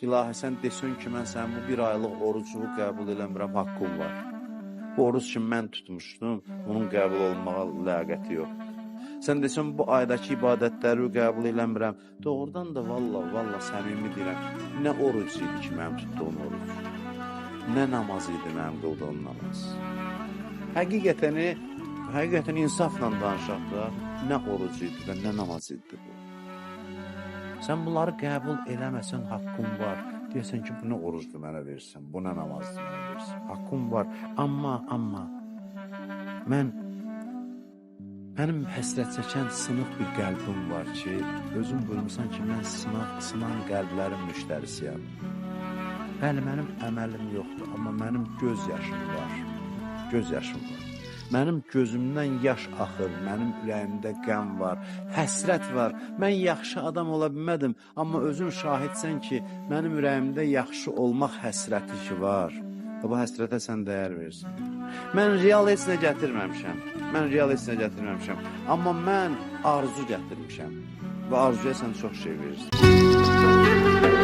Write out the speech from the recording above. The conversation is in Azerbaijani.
İlahi, sən desən ki, mən sənin bu bir aylıq orucunu qəbul eləmirəm, haqqım var. Bu oruc ki mən tutmuşdum, onun qəbul olunmağa ləyaqəti yoxdur. Sən desən bu aydakı ibadətləri qəbul eləmirəm. Doğrudan da valla səmimi deyirəm, nə oruc idi ki mənim tutduğum oruc, nə namaz idi mənim qıldığım namaz. Həqiqətən insafla danışaq da, nə oruc idi və nə namaz idi bu. Sən bunları qəbul eləməsən haqqın var. Deyəsən ki, bu nə orucdur mənə versin, bu nə namazdır mənə versin. Haqqın var. Amma mənim həsrət çəkən sınıq bir qəlbim var ki, özün buyurmusan ki, mən sınan qəlblərin müştərisiyəm. Bəli, mənim əməlim yoxdur, amma mənim göz yaşım var. Göz yaşım var. Mənim gözümdən yaş axır, mənim ürəyimdə qəm var, həsrət var. Mən yaxşı adam ola bilmədim, amma özün şahidsən ki, mənim ürəyimdə yaxşı olmaq həsrəti ki var. Və bu həsrətə sən dəyər versin. Mən real heç nə gətirməmişəm. Mən real heç nə gətirməmişəm. Amma mən arzu gətirmişəm. Və arzuya sən çox şey verirsən.